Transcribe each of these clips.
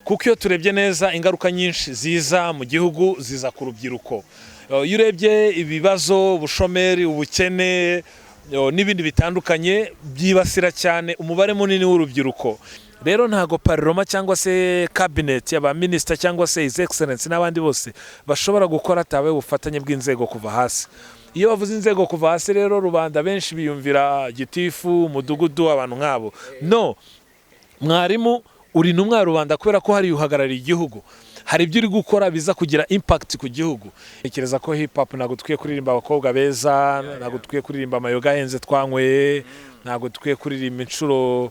Kuko iyo turebye neza, ingaruka nyinshi ziza mu gihugu ziza ku rubyiruko. Iyo urebye ibibazo, ubushomeri, ubukene n'ibindi bitandukanye, byibasira cyane umubare munini w'urubyiruko. Rero ntago parlement cyangwa se cabinet y'abaminisita cyangwa se His Excellence n'abandi bose bashobora gukora hatabaye ubufatanye bw'inzego kuva hasi. Iyo bavuze inzego kuva hasi rero, rubanda benshi biyumvira gitifu, umudugudu, abantu nk'abo. No mwarimu, uri intumwa ya rubanda, kubera ko hari uhagarariye igihugu, hari ibyo uri gukora biza kugira impact ku gihugu. Ntekereza ko hip hop, ntabwo dukwiye kuririmba abakobwa beza, ntabwo dukwiye kuririmba amayoga ahenze twanyweye, ntabwo dukwiye kuririmba inshuro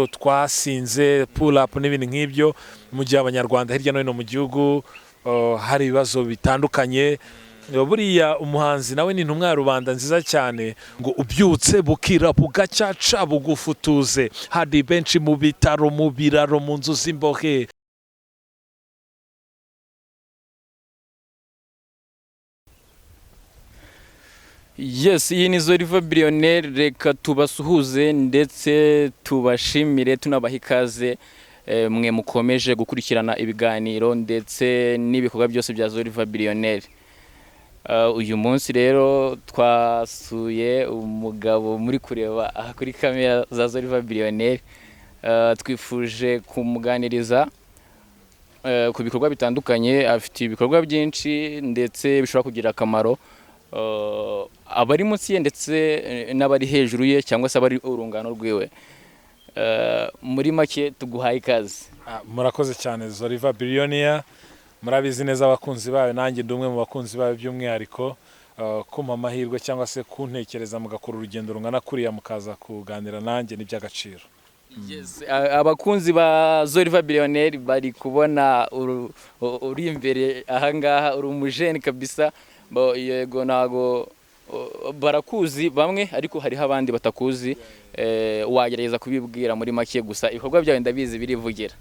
twasinze, pull up n'ibintu nk'ibyo, mu gihe Abanyarwanda hirya no hino mu gihugu hari ibibazo bitandukanye. Buriya umuhanzi nawe ni intumwa ya rubanda nziza cyane, ngo ubyutse bukira bugacaca bugufutuze, hari benshi mu bitaro, mu biraro, mu nzu z'imbohe. Yes, iyi ni Zoriva Billionaire. Reka tubasuhuze ndetse tubashimire, tunabaha ikaze, mwe mukomeje gukurikirana ibiganiro ndetse n'ibikorwa byose bya Zoriva Billionaire. Uyu munsi rero twasuye umugabo muri kureba aha kuri kamera za Zoriva Billionaire. Twifuje kumuganiriza ku bikorwa bitandukanye. Afite ibikorwa byinshi ndetse bishobora kugira akamaro abari munsi ye ndetse n'abari hejuru ye, cyangwa se abari urungano rwiwe. Muri make, tuguhaye ikaze. Ah, murakoze cyane. Zoriva Billionaire, murabizi neza abakunzi bayo, nanjye ndi umwe mu bakunzi bayo by'umwihariko. Kumpa amahirwe cyangwa se kuntekereza mugakora urugendo rungana kuriya mukaza kuganira nanjye ni iby'agaciro. Yes, abakunzi ba Zoriva Billionaire bari kubona uri imbere ahangaha, uri umujene kabisa. Yego, ntago barakuzi bamwe, ariko hariho abandi batakuzi. Wagerageza kubibwira muri make? Gusa ibikorwa byawe ndabizi birivugira.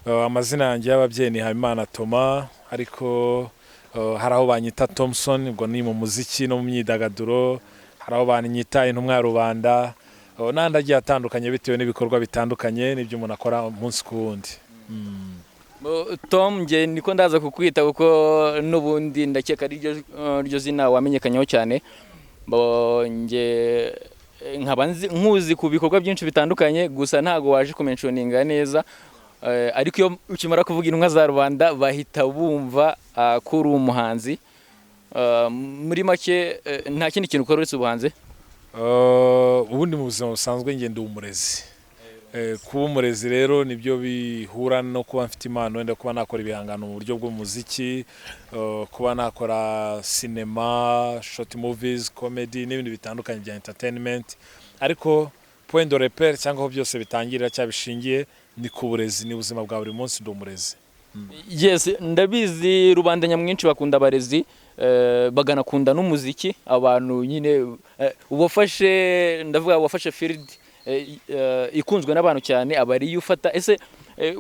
Amazina yanjye y'ababyeyi ni Habimana Thomas, ariko hari aho banyita Thompson, ubwo ni mu muziki no mu myidagaduro. Hari aho banyita intumwa ya rubanda, n'andi agiye atandukanye bitewe n'ibikorwa bitandukanye n'ibyo umuntu akora umunsi ku wundi. Tom, nge niko ndaza kukwita, kuko n'ubundi ndakeka ari ryo zina wamenyekanyeho cyane. Nge nkaba nkuzi ku bikorwa byinshi bitandukanye, gusa ntago waje kumentioninga neza. Ariko iyo ukimara kuvuga intumwa za rubanda, bahita bumva ko uri umuhanzi. Muri make, nta kindi kintu ukora uretse ubuhanzi? Ubundi mu buzima busanzwe ngenda umurezi. Kuba umurezi rero nibyo bihura no kuba mfite impano wenda kuba nakora ibihangano mu buryo bw'umuziki, kuba nakora sinema, short movies, comedy n'ibindi bitandukanye bya entertainment. Ariko point de repère cyangwa aho byose bitangirira cyangwa bishingiye ni ku burezi, ni ubuzima bwa buri munsi, ndi umurezi. Yes, ndabizi rubanda nyamwinshi bakunda abarezi, baganakunda n'umuziki. Abantu nyine wafashe, ndavuga wafashe field ikunzwe n'abantu cyane, aba ariyo ufata. Ese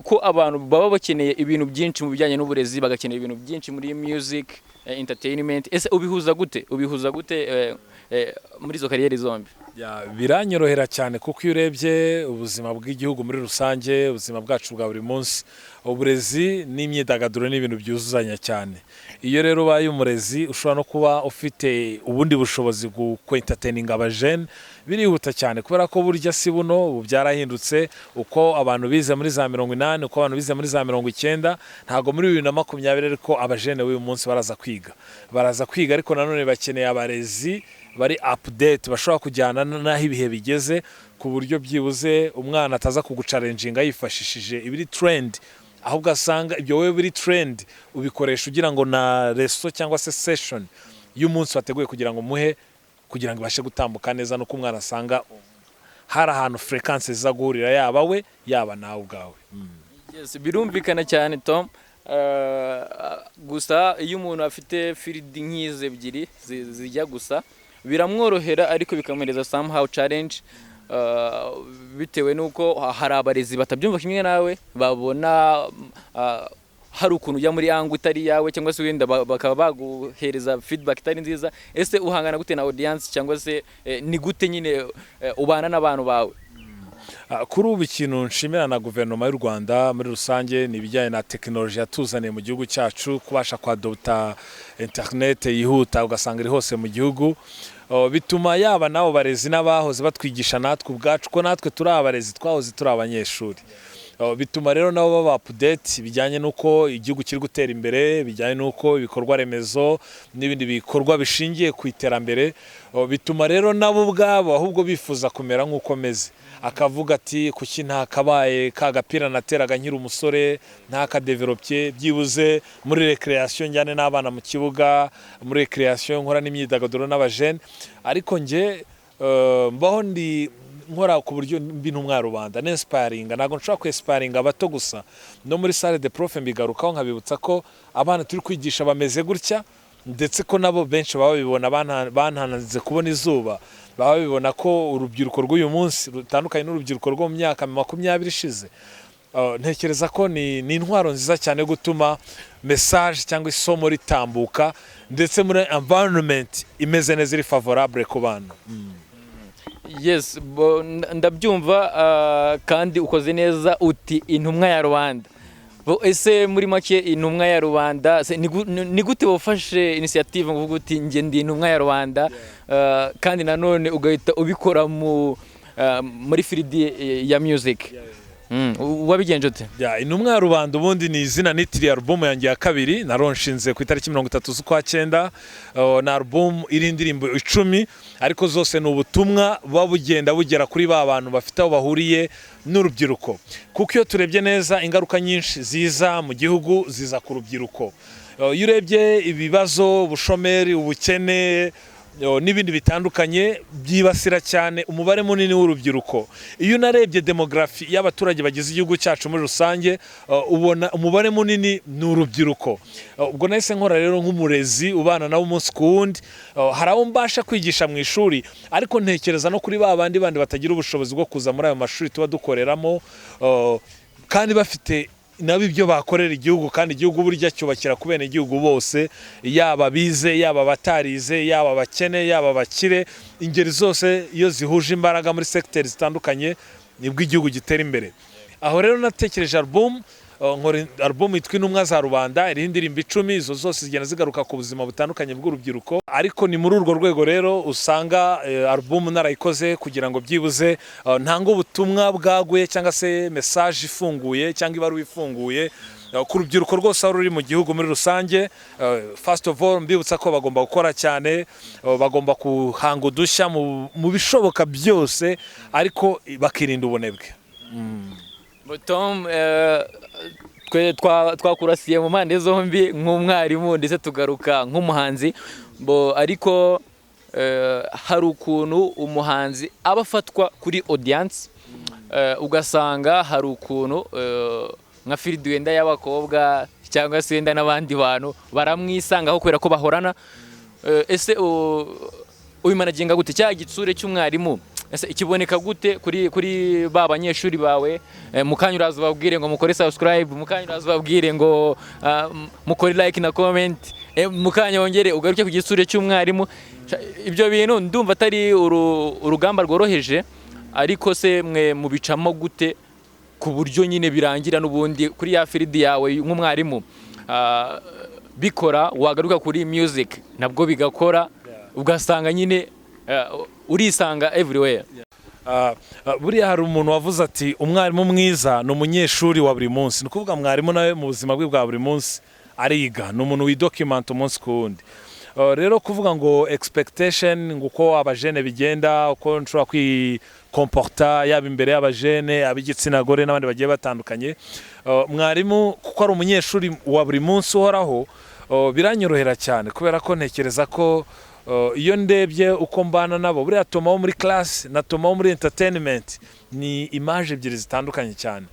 ko abantu baba bakeneye ibintu byinshi mu bijyanye n'uburezi, bagakenera ibintu byinshi muri music, entertainment, ese ubihuza gute? Ubihuza gute muri izo kariyeri zombi? Ya, biranyorohera cyane, kuko iyo urebye ubuzima bw'igihugu muri rusange, ubuzima bwacu bwa buri munsi, uburezi n'imyidagaduro ni ibintu byuzuzanya cyane. Iyo rero ubaye umurezi, ushobora no kuba ufite ubundi bushobozi bwo kwentertaininga abajene, birihuta cyane, kubera ko burya si buno, ubu byarahindutse. Uko abantu bize muri za 80, uko abantu bize muri za 90, ntabwo muri 2020 ariko abajene b'uyu munsi baraza kwiga. Baraza kwiga, ariko nanone bakeneye abarezi bari update, bashobora kujyana n'aho ibihe bigeze, ku buryo byibuze umwana ataza kuguchallenginga yifashishije ibiri trend, ahubwo asanga ibyo wowe biri trend ubikoresha ugira ngo na lesson cyangwa se session y'umunsi wateguye kugira ngo muhe, kugira ngo ibashe gutambuka neza, nuko umwana asanga hari ahantu fréquence ziza guhurira, yaba we, yaba nawe ubwawe. Yes, birumvikana cyane, Tom. Gusa iyo umuntu afite field nk'izi ebyiri zijya gusa, biramworohera, ariko bikamuhereza somehow challenge, bitewe n'uko hari abarezi batabyumva kimwe nawe, babona hari ukuntu ujya muri angle itari iyawe, cyangwa se wenda bakaba baguhereza feedback itari nziza. Ese uhangana gute na audience, cyangwa se ni gute nyine ubana n'abantu bawe? Kuri ubu ikintu nshimira na guverinoma y'u Rwanda muri rusange ni ibijyanye na tekinoloji yatuzaniye mu gihugu cyacu, kubasha kwadopta interinete yihuta, ugasanga iri hose mu gihugu. Bituma yaba n'abo barezi n'abahoze batwigisha, natwe ubwacu, ko natwe turi abarezi twahoze turi abanyeshuri. Bituma rero nabo baba update bijyanye n'uko igihugu kiri gutera imbere, bijyanye n'uko ibikorwa remezo n'ibindi bikorwa bishingiye ku iterambere. Bituma rero nabo ubwabo ahubwo bifuza kumera nk'uko meze, akavuga ati: "Kuki ntakabaye ka gapira nateraga nkiri umusore ntakadevelopye? Byibuze muri recreation njyane n'abana mu kibuga, muri recreation nkora n'imyidagaduro n'abajene." Ariko njye mbaho ndi nkora ku buryo mbi intumwa ya rubanda ninspiringa. Ntabwo nshobora kwinspiringa abato gusa, no muri salle de prof mbigarukaho, nkabibutsa ko abana turi kwigisha bameze gutya, ndetse ko nabo benshi baba babibona, bantanze kubona izuba, baba babibona ko urubyiruko rw'uyu munsi rutandukanye n'urubyiruko rwo mu myaka 20 ishize. Ntekereza ko ni intwaro nziza cyane yo gutuma message cyangwa isomo ritambuka, ndetse muri environment imeze neza, iri favorable ku bana. Yes, ndabyumva, kandi ukoze neza uti intumwa ya rubanda. Ese muri make intumwa ya rubanda ni gute wafashe initiative ngo uvuge uti: "Njye ndi intumwa ya rubanda," kandi nanone ugahita ubikora muri field ya music? Wabigenje ute? Ya, intumwa ya rubanda ubundi ni izina nitiriye alubumu yanjye ya kabiri naronshinze ku itariki 30 z'ukwa cyenda. Ni alubumu iriho indirimbo 10, ariko zose ni ubutumwa buba bugenda bugera kuri ba bantu bafite aho bahuriye n'urubyiruko, kuko iyo turebye neza ingaruka nyinshi ziza mu gihugu ziza ku rubyiruko. Iyo urebye ibibazo, ubushomeri, ubukene n'ibindi bitandukanye, byibasira cyane umubare munini w'urubyiruko. Iyo unarebye démographie y'abaturage bagize igihugu cyacu muri rusange, ubona umubare munini ni urubyiruko. Ubwo nahise nkora rero nk'umurezi ubana nabo umunsi ku wundi. Hari abo mbasha kwigisha mu ishuri, ariko ntekereza no kuri ba bandi bandi batagira ubushobozi bwo kuza muri ayo mashuri tuba dukoreramo, kandi bafite nabo ibyo bakorera igihugu. Kandi igihugu burya cyubakira ku bene igihugu bose, yaba abize, yaba abatarize, yaba abakene, yaba abakire, ingeri zose iyo zihuje imbaraga muri segiteri zitandukanye nibwo igihugu gitera imbere. Aho rero natekereje album, nkora album yitwa Intumwa za Rubanda, iriho indirimbo 10, izo zose zigenda zigaruka ku buzima butandukanye bw'urubyiruko. Ariko ni muri urwo rwego rero usanga album narayikoze kugira ngo byibuze ntange ubutumwa bwaguye, cyangwa se message ifunguye, cyangwa ibaruwa ifunguye ku rubyiruko rwose aho ruri mu gihugu muri rusange. First of all, mbibutsa ko bagomba gukora cyane, bagomba guhanga udushya mu bishoboka byose, ariko bakirinda ubunebwe. Tom, twe twakurasiye mu mpande zombi, nk'umwarimu ndetse tugaruka nk'umuhanzi. Bo ariko hari ukuntu umuhanzi aba afatwa kuri audience, ugasanga hari ukuntu nka field wenda y'abakobwa cyangwa se wenda n'abandi bantu baramwisangaho kubera ko bahorana. Ese ubimanaginga gute cya gitsure cy'umwarimu? Ese ikiboneka gute kuri ba banyeshuri bawe? Mukanya uraza ubabwire ngo mukore subscribe, mukanya uraza ubabwire ngo mukore like na comment, mukanya wongere ugaruke ku gitsure cy'umwarimu. Ibyo bintu ndumva atari urugamba rworoheje, ariko se mwe mubicamo gute ku buryo nyine birangira n'ubundi kuri ya field yawe nk'umwarimu bikora, wagaruka kuri music nabwo bigakora, ugasanga nyine urisanga everywhere? Buriya hari umuntu wavuze ati: "Umwarimu mwiza ni umunyeshuri wa buri munsi." Ni ukuvuga mwarimu nawe mu buzima bwe bwa buri munsi ariga, ni umuntu widocumenta umunsi ku wundi. Rero kuvuga ngo expectation, ngo uko abajene bigenda, uko nshobora kwikomporta yaba imbere y'abajene, ab'igitsina gore n'abandi bagiye batandukanye, mwarimu kuko ari umunyeshuri wa buri munsi uhoraho, biranyorohera cyane, kubera ko ntekereza ko iyo ndebye uko mbana nabo, buriya Toma wo muri class na Toma wo muri entertainment ni image ebyiri zitandukanye cyane.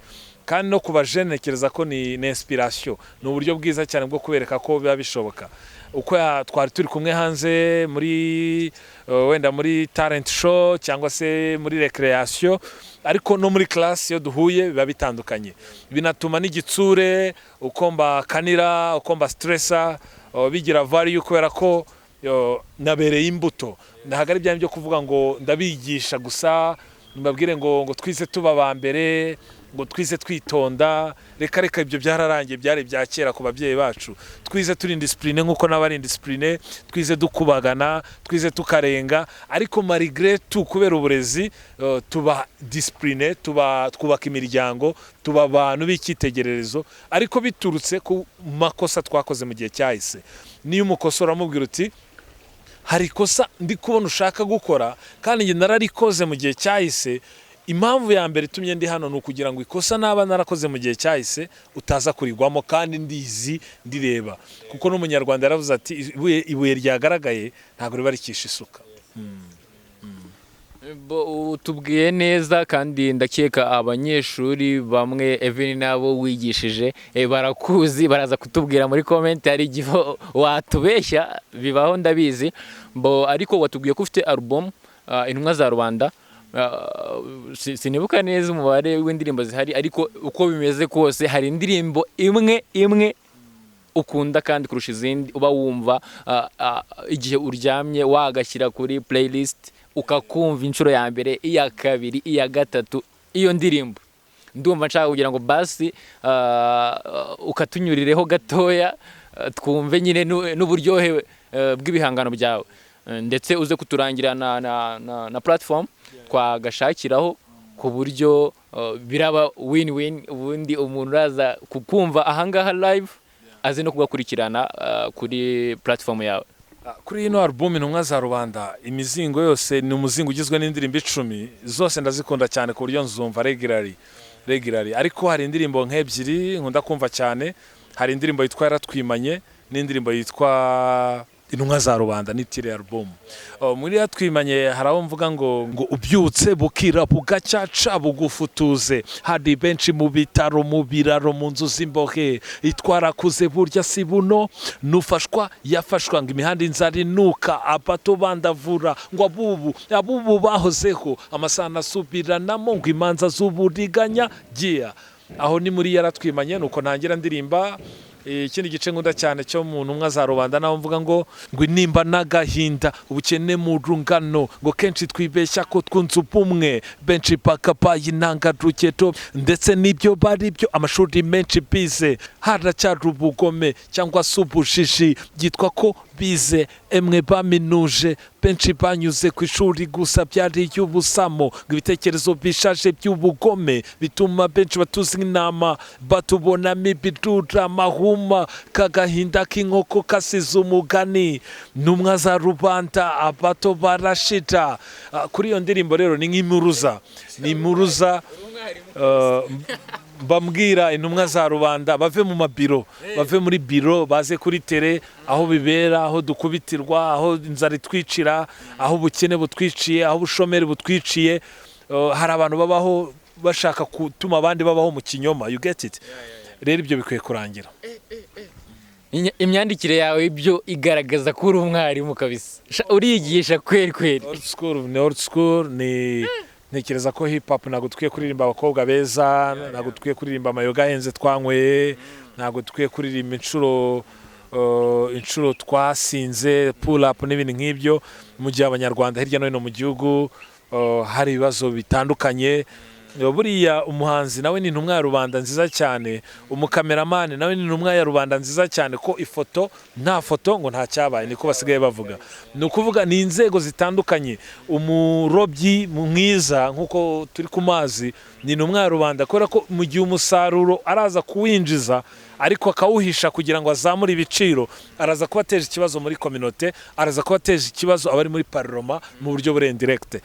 Kandi no ku bajene ntekereza ko ni inspiration, ni uburyo bwiza cyane bwo kubereka ko biba bishoboka. Uko twari turi kumwe hanze muri wenda muri talent show cyangwa se muri recreation, ariko no muri class iyo duhuye biba bitandukanye. Binatuma n'igitsure, uko mbakanira, uko mbastressa, bigira value, kubera ko nabereye imbuto. Ntabwo ari bya byo kuvuga ngo ndabigisha gusa. Mbabwire ngo twize tuba aba mbere, ngo twize twitonda. Reka reka, ibyo byararangiye, byari ibya kera ku babyeyi bacu. Twize turi indiscipline nk'uko n'abari indiscipline, twize dukubagana, twize tukarenga, ariko malgré tout, kubera uburezi, tuba discipline, tuba twubaka imiryango, tuba abantu b'icyitegererezo, ariko biturutse ku makosa twakoze mu gihe cyahise. Niyo umukosora, uramubwira uti: "Hari ikosa ndi kubona ushaka gukora, kandi njye nararikoze mu gihe cyahise. Impamvu ya mbere itumye ndi hano ni ukugira ngo ikosa naba narakoze mu gihe cyahise utaza kurigwamo, kandi ndizi ndireba." Kuko n'Umunyarwanda yaravuze ati: "Ibuye ryagaragaye ntabwo riba rikisha isuka." Utubwiye neza, kandi ndakeka abanyeshuri bamwe, even n'abo wigishije, barakuzi, baraza kutubwira muri comment. Hari igihe watubeshya, bibaho, ndabizi. Bo ariko watubwiye ko ufite album, Intumwa za Rubanda. Sinibuka neza umubare w'indirimbo zihari, ariko uko bimeze kose hari indirimbo imwe imwe ukunda kandi kurusha izindi, uba wumva igihe uryamye wagashyira kuri playlist, ukakumva inshuro ya mbere, iya kabiri, iya gatatu. Iyo ndirimbo ndumva nshaka kugira ngo basi ukatunyurireho gatoya, twumve nyine n'uburyohe bw'ibihangano byawe. Ndetse uze kuturangira na platform twagashakiraho, ku buryo biraba win win, ubundi umuntu uraza kukumva ahangaha live aze no kugakurikirana kuri platform yawe. Kuri ino album Intumwa za Rubanda, imizingo yose ni umuzingo ugizwe n'indirimbo 10. Zose ndazikunda cyane ku buryo nzumva regularly regularly, ariko hari indirimbo nk'ebyiri nkunda kumva cyane. Hari indirimbo yitwa Yaratwimanye n'indirimbo yitwa Intumwa za Rubanda, ni titre album. Oh, muri Yaratwimanye hari aho mvuga ngo ubyutse bukira bugacaca bugufutuze, hari benshi mu bitaro, mu biraro, mu nzu z'imbohe. Itwarakuze burya si buno, nufashwa yafashwa, ngo imihanda inzara inuka, abato bandavura, ngo abubu bahozeho, amasano asubiranamo, ngo imanza z'uburiganya giya. Aho ni muri Yaratwimanye, nuko ntangira ndirimba. Ikindi gice nkunda cyane cyo mu Ntumwa za Rubanda naho mvuga ngo intimba n'agahinda, ubukene mu rungano, ngo kenshi twibeshya ko twunze ubumwe, benshi bakabaye intangarugero, ndetse n'ibyo bari byo, amashuri menshi bize, haracyari ubugome cyangwa se ubujiji, byitwa ko bize, emwe baminuje, benshi banyuze ku ishuri gusa byari y'ubusamo, ngo ibitekerezo bishaje by'ubugome bituma benshi batuzi inama, batubonamo ibidura amahuma, kagahinda k'inkoko kasize umugani, ntumwa za rubanda, abato barashira. Kuri iyo ndirimbo rero ni nk'impuruza, ni impuruza, mbabwira intumwa za rubanda bave mu mabiro, bave muri biro, baze kuri terrain, aho bibera, aho dukubitirwa, aho inzara itwicira, aho ubukene butwiciye, aho ubushomeri butwiciye. Hari abantu babaho bashaka gutuma abandi babaho mu kinyoma, you get it? Rero ibyo bikwiye kurangira. Imyandikire yawe ibyo igaragaza ko uri umwarimu kabisa. Urigisha kweri kweri. Old school ni old school. Ni ntekereza ko hip hop, ntabwo dukwiye kuririmba abakobwa beza, ntabwo dukwiye kuririmba amayoga ahenze twanyweye, ntabwo dukwiye kuririmba inshuro twasinze, pull up n'ibintu nk'ibyo, mu gihe Abanyarwanda hirya no hino mu gihugu hari ibibazo bitandukanye. Buriya umuhanzi nawe ni intumwa ya rubanda nziza cyane, umukameramani nawe ni intumwa ya rubanda nziza cyane, ko ifoto nta foto ngo nta cyabaye, niko basigaye bavuga. Ni ukuvuga ni inzego zitandukanye. Umurobyi mwiza, nk'uko turi ku mazi, ni intumwa ya rubanda, kubera ko mu gihe umusaruro araza kuwinjiza ariko akawuhisha kugira ngo azamure ibiciro, araza kuba ateje ikibazo muri communauté, araza kuba ateje ikibazo abari muri parlement mu buryo buri indirect.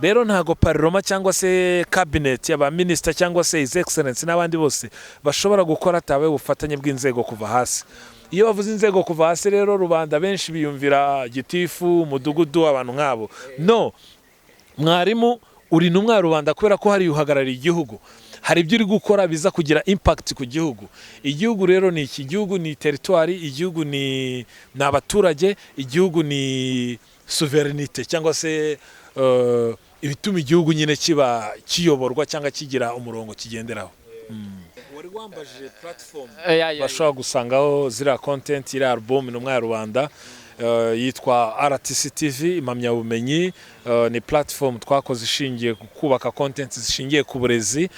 Rero ntago parlement cyangwa se cabinet y'abaminisita cyangwa se His Excellence n'abandi bose bashobora gukora hatabaye ubufatanye bw'inzego kuva hasi. Iyo bavuze inzego kuva hasi rero, rubanda benshi biyumvira gitifu, umudugudu, abantu nk'abo. No mwarimu, uri intumwa ya rubanda, kubera ko hari uhagarariye igihugu, hari ibyo uri gukora biza kugira impact ku gihugu. Igihugu rero ni iki? Igihugu ni territoire, igihugu ni abaturage, igihugu ni souveraineté, cyangwa se ibituma igihugu nyine kiba kiyoborwa cyangwa kigira umurongo kigenderaho. Wari wambajije platform Ya, ya, bashobora gusangaho ziriya content, iriya album Intumwa ya Rubanda. Yitwa RTC TV Impamyabumenyi. Ni platform twakoze ishingiye ku kubaka content zishingiye ku burezi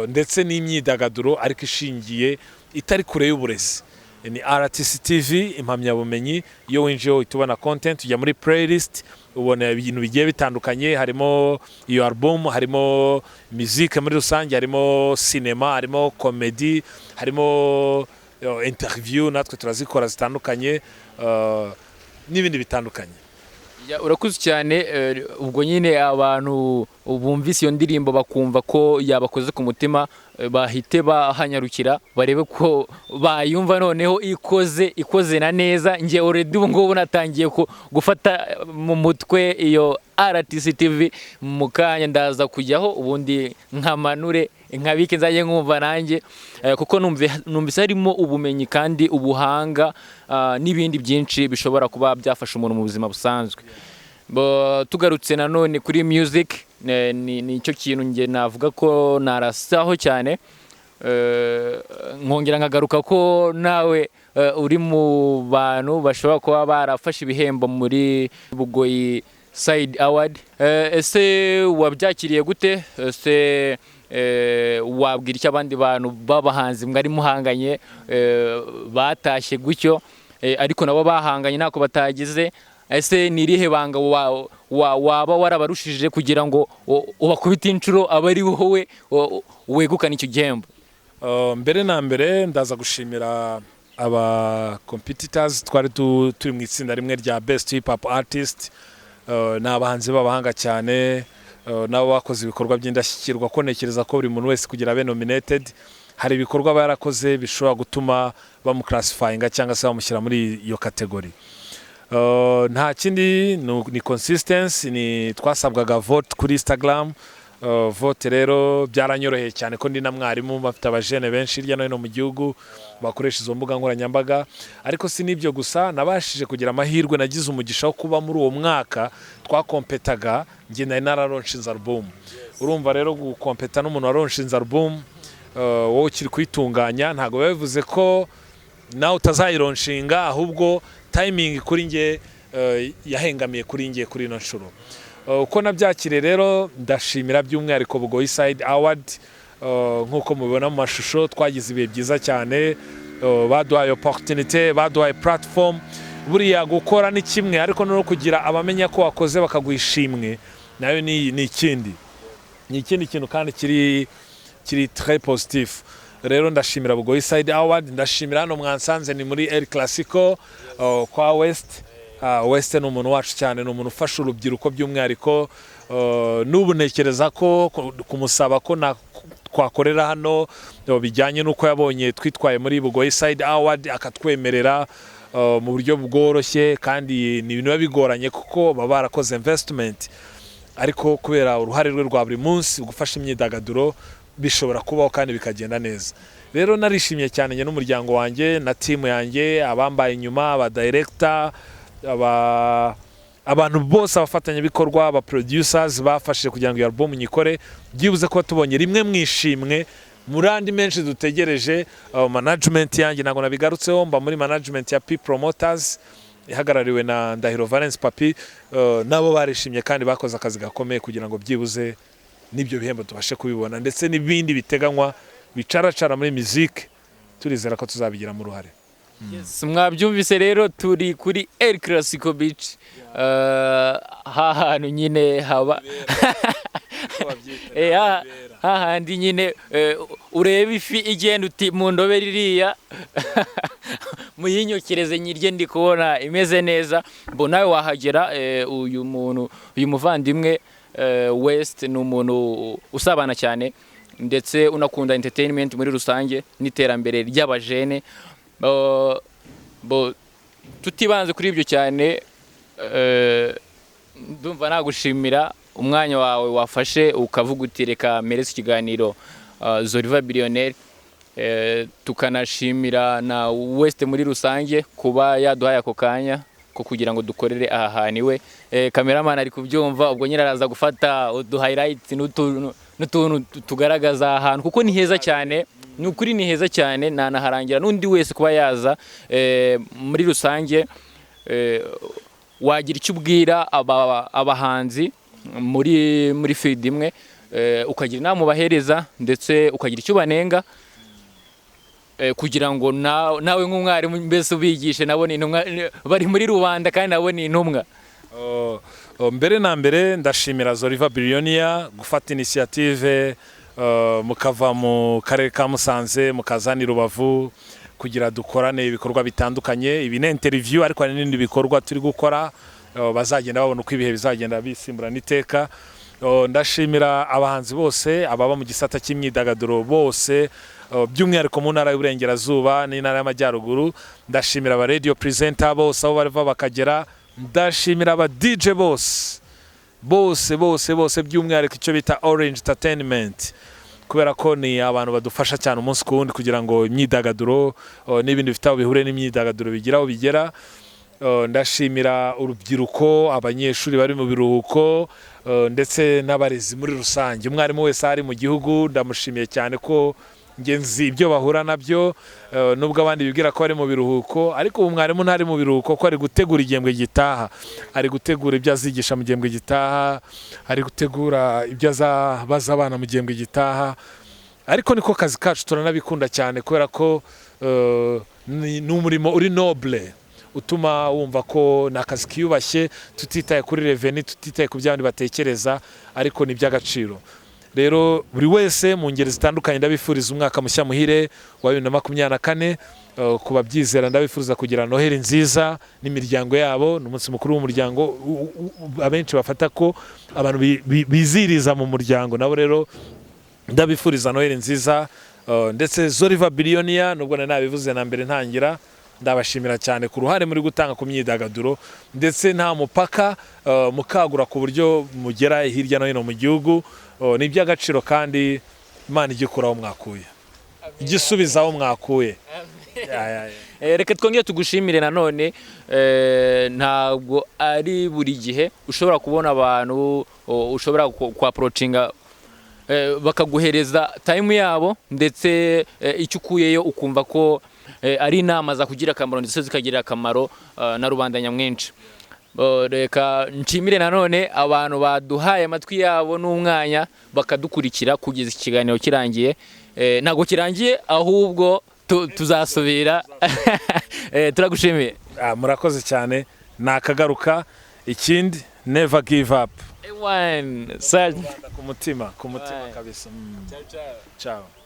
ndetse n'imyidagaduro, ariko ishingiye itari kure y'uburezi. Ni RTC TV Impamyabumenyi. Iyo winjiye uhita ubona content, ujya muri playlist ubona ibintu bigiye bitandukanye, harimo iyo album, harimo musique muri rusange, harimo cinema, harimo comedy, harimo interview natwe turazikora zitandukanye, n'ibindi bitandukanye. Ya, urakoze cyane. Ubwo nyine abantu bumvise iyo ndirimbo bakumva ko yabakoze ku mutima, bahite bahanyarukira barebe ko bayumva noneho ikoze na neza. Njye already ubu ngubu natangiye gufata mu mutwe iyo RTC TV. Mu kanya ndaza kujyaho, ubundi nkamanure nkabike, nzajye nkumva nanjye, kuko numvise harimo ubumenyi kandi ubuhanga, n'ibindi byinshi bishobora kuba byafasha umuntu mu buzima busanzwe. Tugarutse nanone kuri music, ni cyo kintu njye navuga ko narasaho cyane. Nkongera nkagaruka ko nawe uri mu bantu bashobora kuba barafashe ibihembo muri Bugoyi Side Award. Ese wabyakiriye gute? Ese wabwira icyo abandi bantu b'abahanzi mwari muhanganye, batashye gutyo, ariko nabo bahanganye ntako batagize? Ese ni irihe banga waba warabarushije kugira ngo ubakubite inshuro, abe ari wowe wegukana icyo gihembo? Mbere na mbere ndaza gushimira aba competitors twari turi mu itsinda rimwe rya best hip hop artist. Ni abahanzi b'abahanga cyane, nabo bakoze ibikorwa by'indashyikirwa, ko ntekereza ko buri muntu wese kugira abe nominated hari ibikorwa aba yarakoze bishobora gutuma bamuclassifyinga cyangwa se bamushyira muri iyo category. Nta kindi, ni consistency. Ni twasabwaga vote kuri Instagram. Vote rero byaranyoroheye cyane ko ndi na mwarimu, bafite abajene benshi hirya no hino mu gihugu bakoresha izo mbuga nkoranyambaga. Ariko si n'ibyo gusa, nabashije kugira amahirwe, nagize umugisha wo kuba muri uwo mwaka twakompetaga njye nari naralaunchinze album. Urumva rero gukompeta n'umuntu walaunchinze album, wowe ukiri kuyitunganya, ntabwo biba bivuze ko nawe utazayilaunchinga, ahubwo timing kuri njye yahengamiye kuri njye kuri ino nshuro. Uko nabyakiriye rero, ndashimira by'umwihariko Bugoyi Side Award. Nk'uko mubibona mu mashusho, twagize ibihe byiza cyane. Baduhaye opportunity, baduhaye platform. Buriya gukora ni kimwe, ariko no kugira abamenya ko wakoze bakaguha ishimwe nayo ni ikindi kintu kandi kiri très positif. Rero ndashimira Bugoyi Side Award, ndashimira hano mwansanze, ni muri El Clasico, kwa West. West ni umuntu wacu cyane, ni umuntu ufasha urubyiruko by'umwihariko. N'ubu ntekereza ko kumusaba ko twakorera hano, bijyanye n'uko yabonye twitwaye muri Bugoyi Side Award akatwemerera mu buryo bworoshye, kandi ni ibintu biba bigoranye kuko baba barakoze investment, ariko kubera uruhare rwe rwa buri munsi gufasha imyidagaduro bishobora kubaho kandi bikagenda neza. Rero narishimye cyane njye n'umuryango wanjye na team yanjye, abambaye inyuma, aba director, abantu bose, abafatanyabikorwa, aba producers bafashije kugira ngo iyo album nyikore, byibuze kuba tubonye rimwe mu ishimwe muri andi menshi dutegereje. Management yanjye ntabwo nabigarutseho, mba muri management ya P Promoters ihagarariwe na Ndahiro Valence Papi. Nabo barishimye kandi bakoze akazi gakomeye kugira ngo byibuze n'ibyo bihembo tubashe kubibona, ndetse n'ibindi biteganywa bicaracara muri musique turizera ko tuzabigiramo uruhare. Yes, mwabyumvise rero, turi kuri El Clasico Beach, hahantu nyine haba hahandi nyine ureba ifi igenda uti mu ndobe ririya muyinyokereze nyirye, ndi kubona imeze neza. Bo nawe wahagera. Uyu muntu, uyu muvandimwe West, ni umuntu usabana cyane ndetse unakunda entertainment muri rusange n'iterambere ry'abajene. Bo tutibanze kuri ibyo cyane, ndumva nagushimira umwanya wawe wafashe ukavuga uti reka mpereze ikiganiro Zoriva Billionaire. Tukanashimira na West muri rusange kuba yaduhaye ako kanya ko kugira ngo dukorere aha hantu iwe. Cameraman ari kubyumva, ubwo nyine araza gufata udu highlights n'utuntu tugaragaza aha hantu, kuko ni heza cyane, ni ukuri ni heza cyane, nanaharangira n'undi wese kuba yaza muri rusange. wagira icyo ubwira abahanzi muri field imwe, ukagira inama ubahereza, ndetse ukagira icyo ubanenga, kugira ngo nawe nk'umwarimu mbese ubigishe, nabo ni intumwa, bari muri rubanda kandi nabo ni intumwa. Oh, mbere na mbere ndashimira Zoriva Billionaire gufata initiative, mukava mu karere ka Musanze mukazana i Rubavu kugira dukorane ibikorwa bitandukanye. Ibi ni interview, ariko hari n'ibindi bikorwa turi gukora, bazagenda babona uko ibihe bizagenda bisimburana iteka. Ndashimira abahanzi bose, ababa mu gisata cy'imyidagaduro bose, by'umwihariko mu ntara y'Uburengerazuba n'intara y'Amajyaruguru. Ndashimira aba radio presenter bose aho bava bakagera. Ndashimira aba DJ bose bose bose bose, by'umwihariko icyo bita Orange Entertainment, kubera ko ni abantu badufasha cyane umunsi ku wundi kugira ngo imyidagaduro n'ibindi bifite aho bihuriye n'imyidagaduro bigira aho bigera. Ndashimira urubyiruko, abanyeshuri bari mu biruhuko, ndetse n'abarezi muri rusange. Umwarimu wese ari mu gihugu ndamushimiye cyane, ko njye nzi ibyo bahura nabyo, nubwo abandi bibwira ko bari mu biruhuko, ariko ubu mwarimu ntari mu biruhuko, ko ari gutegura igihembwe gitaha, ari gutegura ibyo azigisha mu gihembwe gitaha, ari gutegura ibyo azabaza abana mu gihembwe gitaha. Ariko niko kazi kacu, turanabikunda cyane, kubera ko ni umurimo uri noble, utuma wumva ko ni akazi kiyubashye, tutitaye kuri revenu, tutitaye ku byo abandi batekereza, ariko ni iby'agaciro. Rero buri wese mu ngeri zitandukanye ndabifuriza umwaka mushya muhire wa 2024. Ku babyizera ndabifuriza kugira Noheli nziza n'imiryango yabo. Ni umunsi mukuru w'umuryango, abenshi bafata ko abantu biziriza mu muryango. Nabo rero ndabifuriza Noheli nziza, ndetse Zoriva Billionaire, nubwo nari nabivuze na mbere ntangira, ndabashimira cyane ku ruhare muri gutanga ku myidagaduro, ndetse nta mupaka, mukagura ku buryo mugera hirya no hino mu gihugu. Ni iby'agaciro, kandi Imana ijya ikura aho mwakuye, ijya isubiza aho mwakuye. Ya. Reka twongere tugushimire nanone. Ntabwo ari buri gihe ushobora kubona abantu ushobora kuapproachinga, bakaguhereza time yabo, ndetse icyo ukuyeyo ukumva ko ari inama zakugira akamaro, ndetse zikagirira akamaro na rubanda nyamwinshi. Reka nshimire nanone abantu baduhaye amatwi yabo n'umwanya bakadukurikira kugeza iki kiganiro kirangiye. Ntabwo kirangiye, ahubwo tuzasubira. Turagushimiye. Ah, murakoze cyane, nakagaruka. Ikindi, never give up. Ewan, Ku mutima, ku mutima kabisa. Ciao.